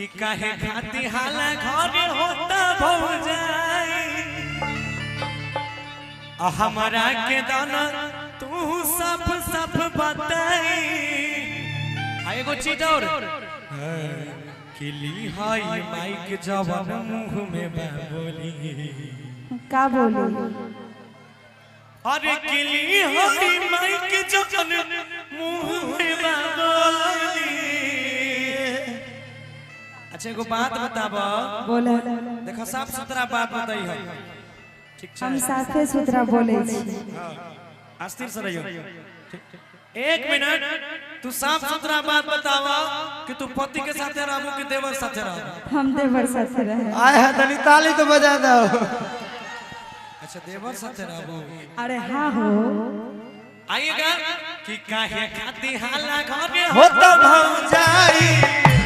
कि काहे खाती हाला घर होता भौजाई, आ हमरा के दाना तू सब सब बताई। आ एगो चीज और कि ली हाई माइक जवन मुंह में बा बोली। का बोली? अरे किली हाई माइक जवन मुंह में बा बोली। अच्छा एगो बात बताब। बोले। देखो साफ सुथरा बात बताई है, ठीक छै? हम साफे सुथरा बोले छी। हाँ, अस्थिर से रहियो। एक मिनट, तू साफ सुथरा बात बतावा कि तू पति के साथे रहबू कि देवर साथे रहबू? हम देवर साथे रहे। आए है तनी ताली तो बजा दो। अच्छा देवर साथे रहबू। अरे हाँ हो। आइएगा कि काहे खाती हाला घरे होता भौजाई,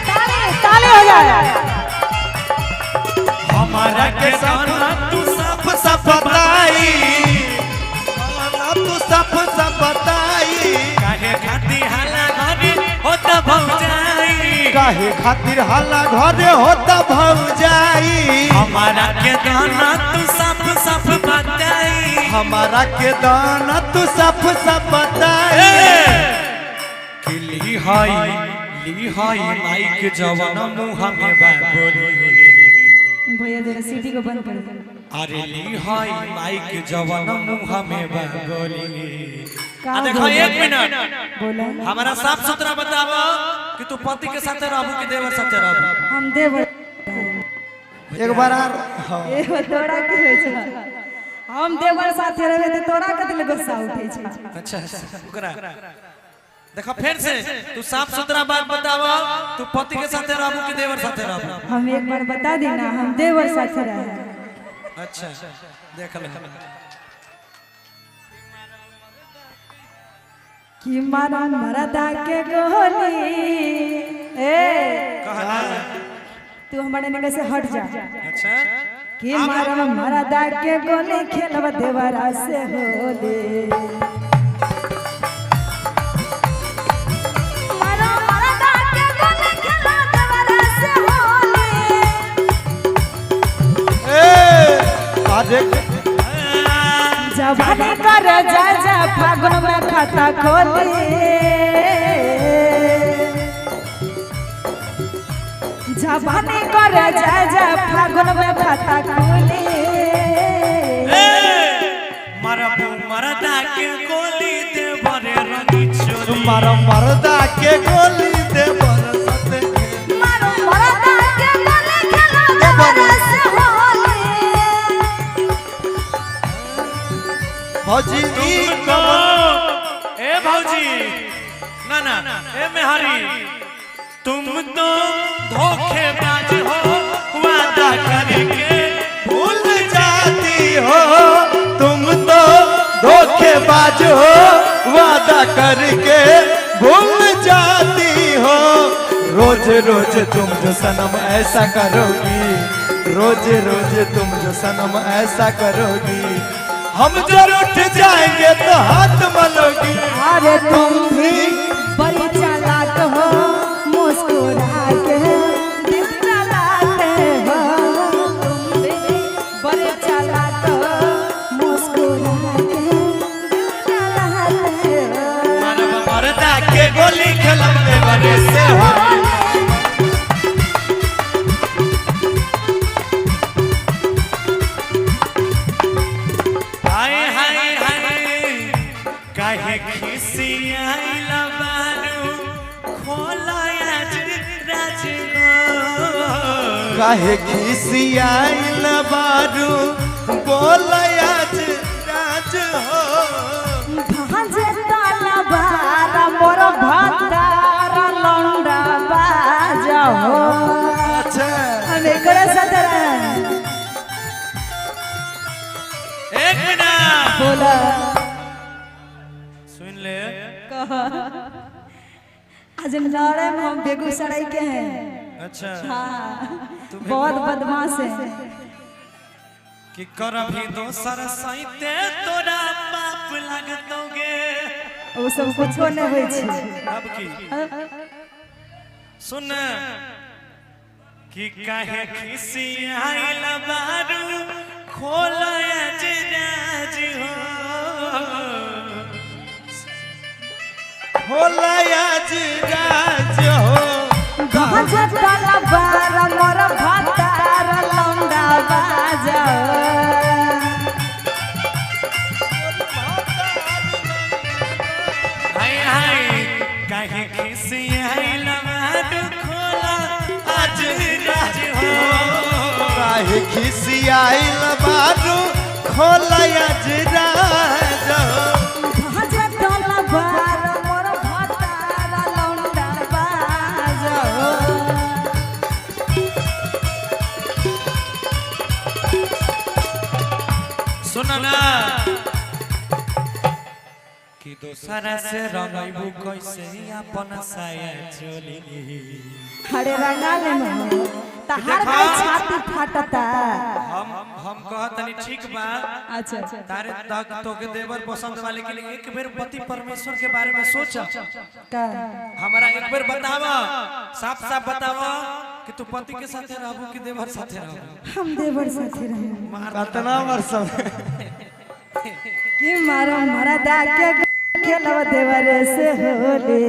ताले ताले हो जाए। हमारा के दाना तू सब सब बताई, हमारा तू सब सब बताई। काहे खाती हाला घरे होता भौजाई, काहे खातिर हाला घरे होता भौजाई, हमारा के दाना तू सब सब बताई। हमारा के दाना तू सब सब बताई। कि ली हाई ली हाई माइक जवन मुंह में बा बोली। भैया जरा सीटी को बंद कर। अरे ली हाई माइक जवन मुंह में बा बोली। का आ देखो बोली? एक मिनट, बोला। हमारा साफ सुथरा बतावा कि तू पति के साथे रहबू कि देवर साथे रहबू? हम देवर। एक बार आर हाँ। एगो तोरा की होइ छै? हम देवर साथे रहबे त तोरा कथी ले गुस्सा उठै छै? अच्छा अच्छा, ओकरा देखो फिर से तू साफ सुथरा बात बतावा, तू पति के साथे रहबू कि देवर साथे रहबू? हम एक बार बता देना, हम देवर साथे रहे। अच्छा देख ले। कि मारा मरदा के गोली। ए तू हमारे निकल से हट जा। अच्छा कि मारा मरदा के गोली खेलब देवरा से होली। मारा मरदा के गोली खेलब देवरा से होली। ए अरे जवानी कर जा जा फागुन में खाता खोली। जवानी कर जा जा फागुन में खाता खोली। मरबू मरदा के गोली देवरे रंगी चोली। मारा मर्दा के गोली दे बरसत। मारो मरदा के गोली खेलो देवरा से होली। भौजी ई तुमको ए भौजी ना ना ए मेहरी, तुम तो धोखेबाज हो वादा करके भूल जाती हो, तुम तो धोखेबाज हो वादा करके भूल जाती हो। रोज रोज तुम जो सनम ऐसा करोगी, रोज रोज तुम जो सनम ऐसा करोगी, हम जो रूठ जाएंगे तो हाथ मलोगी। अरे तुम भी बड़ी चालाक हो मुस्कुरा के दिल जलाते हो। तुम भी बड़े चालाक हो मुस्कुरा के दिल जलाते हो। मरब मर्दा के गोली खेलब देवरे से हो। हाय हाय हाय काहे खिसियाइल बारू खोलाया राज गो। काहे खिसियाइल बारू बोलयाज राज हो। भांजे ताला बारा मोर भातारा लौंडा बाजा हो। अच्छा हम एकरा साथ रहे। एक मिनट बोला। सुन ले। कह आज लड़े में हम बेगूसराय के हैं। अच्छा हाँ बहुत बदमाश है। कि कर भी दोसर सैते तोरा पाप लगतोगे। वो सब कुछो नहीं होइ छै। अब की सुन। कि काहे खिसी आइल बारू खोल राज हो। खोलयाज राज हो। गजतल बार मोर भतार लौंडा बाजो। हाय हाय काहे खिसी आइल बारू खोल आज राज हो। काहे खिसियाइल बारू खोलयाज राज हो। गजतल बार मोर भतार लौंडा बाजो। सुन ना कि दोसरा से रंगैबू कैसे अपन साया चोली। हरे रंगाले में तहार का छाती फाटता। हम कहतनी ठीक बा। अच्छा तारे तक तोके देवर पसंद वाले के लिए एक बेर पति परमेश्वर के बारे में सोचा। का हमारा एक बेर बतावा, साफ साफ बतावा कि तू पति के साथे रहबू कि देवर साथे रहबू। हम देवर साथे रहे। कतना वर्ष कि मारो मरदा के खेलव देवर से होले।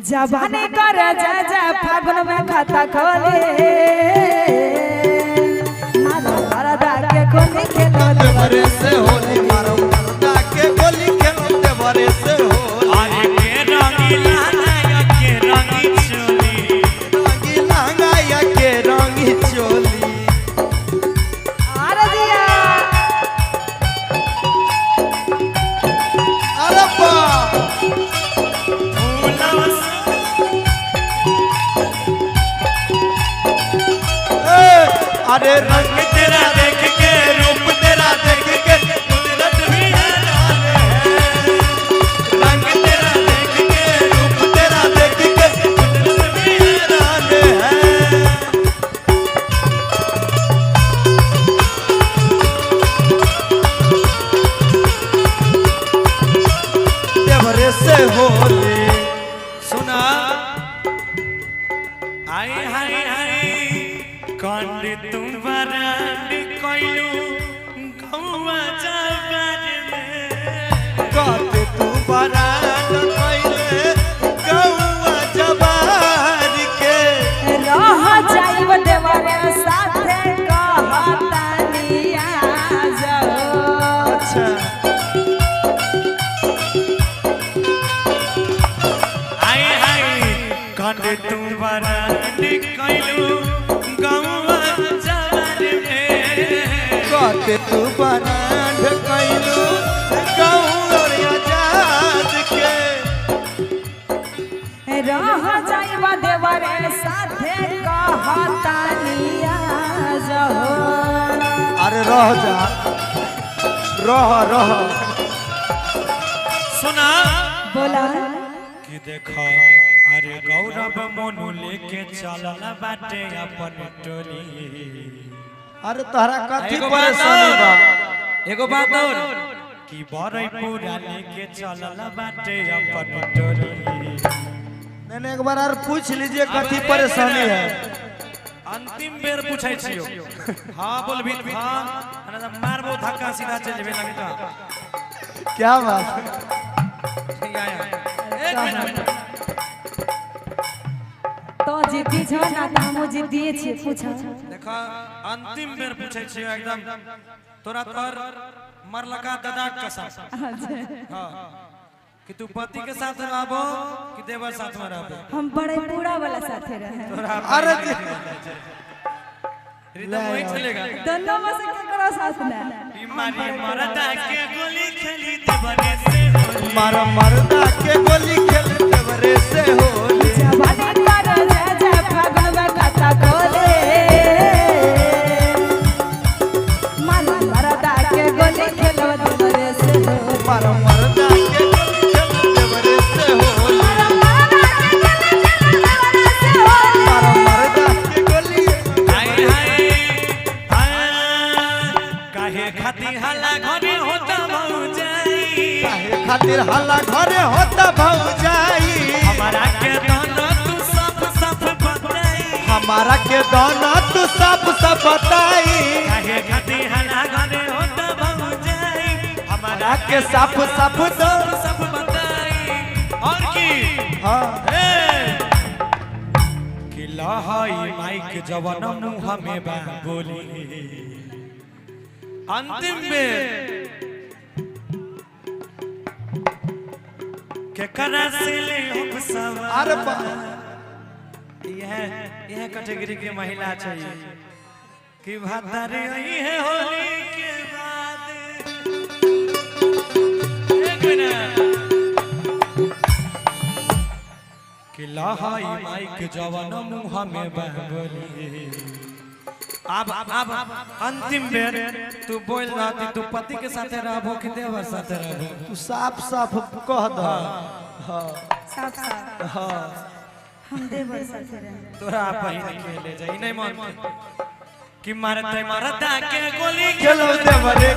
जवानी कर जा जा फागुन में खाता खोले। मारो मरदा के गोली खेलव देवर देवरे से होली। मारो मर्दा के गोली खेलो देवरे से होली। अरे के रंगी लाना या के रंगी चोली। रंगी लहंगा या के रंगी चोली। अरे जिया अरे बा फूलवा ए, अरे रंग तेरा देख के रूप तेरा देख के कुदरत भी हैरान है। रंग तेरा देख के रूप तेरा देख के कुदरत भी हैरान है। देवरे से होली। सुना आय हाय हाय कंड तुम बरांड कोइलू गौवा जाबर में। कहते तू बरान कैले गौआ जबार के। रह जाइब देवर साथे कहतानी आजो। अच्छा आय हाय कंड तुम बरांड कोइलू गौवा जाबर में। कहते तू बरान कैलू गौआ आजाद के। रह जाइब देवर साथे कहतानी आजो। अरे रह जा रह रह। सुना बोला कि देखो अरे गौरव मोनू लेके चलल बाटे अपन टोली। अरे तोहरा कथी एगो बात परेशानी बा। और, एगो बात और कि बरई पूरा लेके चलल बाटे अपन टोली। नहीं नहीं, एक बार और पूछ लीजिए कथी परेशानी है। अंतिम बेर पूछै छियो। हाँ बोलबी हाँ ना त मारबो धक्का सीधा चल जेबे लंका। क्या बात है। ठीक आया एक मिनट। तो जिद्दी छो ना त हमहूँ जिद्दिए छियै। पूछ देखा अंतिम बेर पूछै छियो एकदम तोरा तोर मरलका दादा कसम। हाँ कि तू पति के साथ रहबो कि देवर साथ में रहबो। हम बड़े पूरा वाला साथे रहे। अरे रिदम वही चलेगा। दोनों में से केकरो साथ ना। बीमारी मरदा के गोली खेली देवरे से होली। मारा मर्दा के गोली खेल देवरे से होली। जवानी कर जा जा फागुन में खाता खोले। मन मरदा के गोली खेलव देवरे से होली। मारा मर्दा के गोली खेल देवरे से होली। मारा मरदा के गोली खेलव देवरे से होली। मारा मर्दा के गोली हाय हाय हाय काहे खाती हला घरे होता भौजाई। काहे खातिर हल्ला घरे होता भौजाई। हमारा के दाना तू सब सब बताई। हमारा के दाना तू सब सब बताई। काहे खातिर हला घरे होता भौजाई, हमारा हमारा के साफ साफ दो। सब बताई। और की हाँ ए कि लहाई माइक जवन मुंह में बा बोली। अंतिम में केकरा से ले हम सवाल। अरे यह कैटेगरी के महिला चाहिए कि भातारे आई है होली के बाद। एक मिनट। कि लहाई माइक जवन मुँह में बहबली। अब अंतिम बेर तू बोल रहती, तू पति के साथे रहबो कि देवर साथे रहबो? तू साफ साफ कह द। हाँ साफ साफ हाँ हम देवर साथे रहे। तोरा पहिन के ले जाई नहीं मन कि मारते मारता के गोली। खेलो देवरे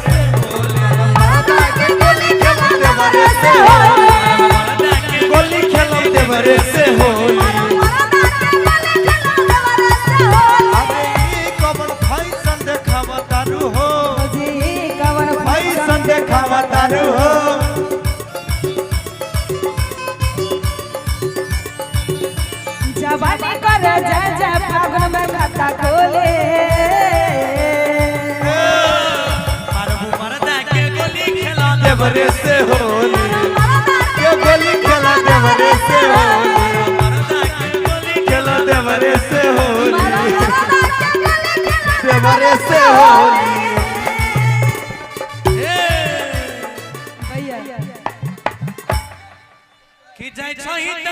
मरदा के गोली खेलो देवरे से होली। मारता के गोली खेलो देवरे से होली। मरदा के गोली खेलो देवरे से होली। अरे ई कवन फैशन देखावा तारू हो, जी कवन फैशन देखावा तारू हो। जवानी कर जय जय फागुन में खाता खोले। मारबू मरदा के गोली खेला देवरे से होली मरदा के गोली खेला देवरे से होली। मरदा के गोली खेला देवरे से होली, मरदा के गोली खेलो देवरे से होली।